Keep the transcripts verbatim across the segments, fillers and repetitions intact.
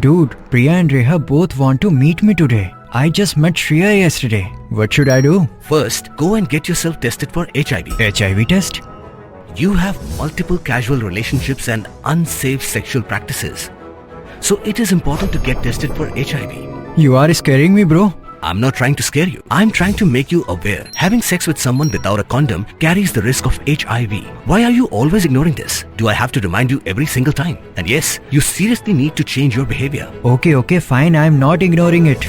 Dude, Priya and Reha both want to meet me today. I just met Shreya yesterday. What should I do? First, go and get yourself tested for H I V. H I V test? You have multiple casual relationships and unsafe sexual practices. So it is important to get tested for H I V. You are scaring me, bro. I'm not trying to scare you. I'm trying to make you aware. Having sex with someone without a condom carries the risk of H I V. Why are you always ignoring this? Do I have to remind you every single time? And yes, you seriously need to change your behavior. Okay, okay, fine. I'm not ignoring it.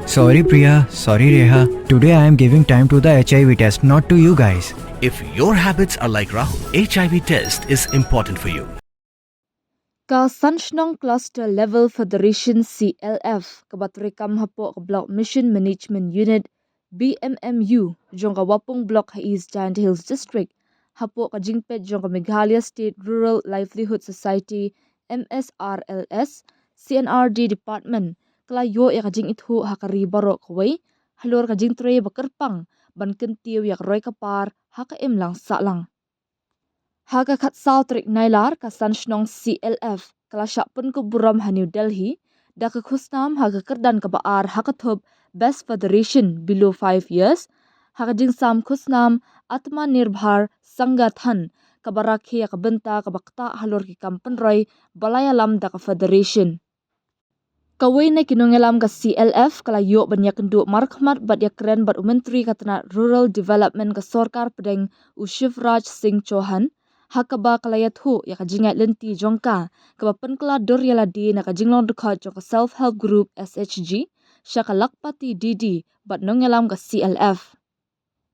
Sorry, Priya. Sorry, Reha. Today I am giving time to the H I V test, not to you guys. If your habits are like Rahul, H I V test is important for you. Ka San Shnong Cluster Level Federation C L F, kaba treikam hapoh ka Block Mission Management Unit, B M M U, jong ka Wapung Block ha East Jaintia Hills District, hapoh ka jingpeit jong ka Meghalaya State Rural Livelihood Society, M S R L S, C and R D Department, ka la ïoh ïa ka jingithuh ha ka ri baroh kawei halor ka jingtrei ba kyrpang ban kyntiew ïa ka roi ka par ha ka imlang sahlang. Ha ka khatsaw tarik Nailar, ka San Shnong C L F ka la shah pynkup burom ha New Delhi da ka khusnam ha ka kyrdan kaba ar ha ka thup Best Federation Below Five Years, ha ka jingsam khusnam Atmanirbhar Sangathan, kaba rakhe ïa ka bynta kaba ktah halor ki kam pynroi ba la ïalam da ka Federation. Kawei na ki nongïalam ka C L F ka la ïoh ban ïakynduh markhmat bad ïakren bad u Myntri ka tnat Rural Development ka Sorkar Pdeng, u Shivraj Singh Chouhan, ha kaba ka la ïathuh ïa ka jingïaid lynti jong ka, kaba pynkylla dur ïa lade na ka jinglong dkhot jong ka Self Help Group, S H G, sha ka Lakhpati Didi bad nongïalam ka C L F.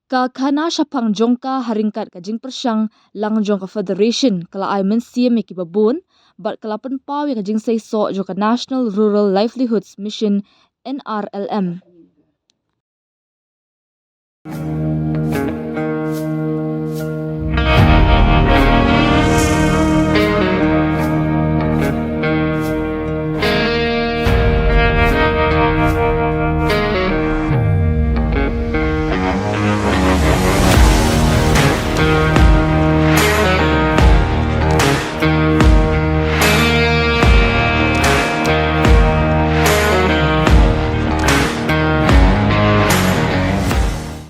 Ka khana shaphang jong ka ha ryngkat ka jingpyrshang lang jong ka Federation ka la ai mynsiem ïa kiba bun bad ka la pynpaw ïa ka jingseisoh jong ka National Rural Livelihoods Mission, N R L M.